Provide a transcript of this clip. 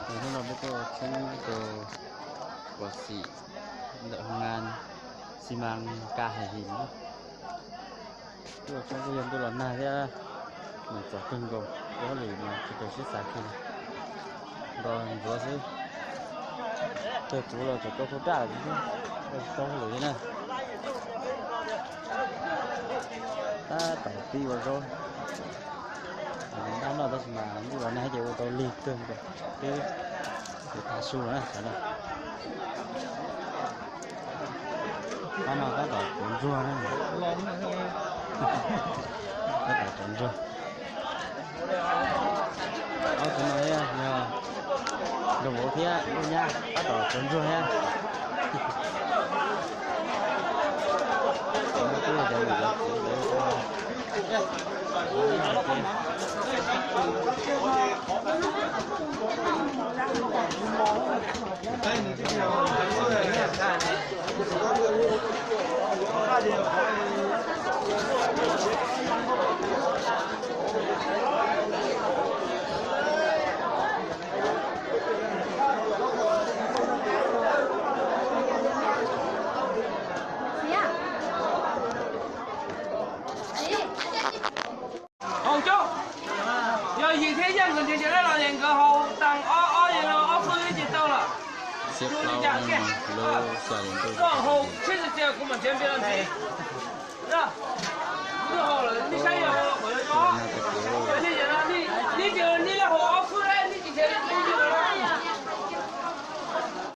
Hnub no peb tuaj tshoob rau kuam xim ntawm hoo nas xi mas ka hais him na. Tuaj tshoob kuj yog ntuj los nag thiab, mas txom kawg nkaus, ua hauj lwm mas tsis tau siab xav kiag li. Nto ntxuav xwb, tawg tsuv los tseem kau khau raj lawm xwb, tsis tau hauj lwm li na. Tab tom pib ua zaub, ntab noj tab sis mas ntuj los nag ces ua tau lig kawg nkaus, twb yuav tav su lawm na, sawv daws. Tab no tab tom tsuav ntsuag na. Tab tom tsuav ntsuag. Ob tug no yog nraug vauv thiab nkauj nyab tab tom tsuav ntsuag thiab. Haus coob. Yog Yim thiab Yeej nkawd nrhiav nrhiav dab los es nkawd haus tag ob ob yog no ob fwj ces tau lawm. Tus li cas kiag, koj haus tshib txias kuv mam nrhiav npias los ntxiv. Wb haus lawm nej saib yog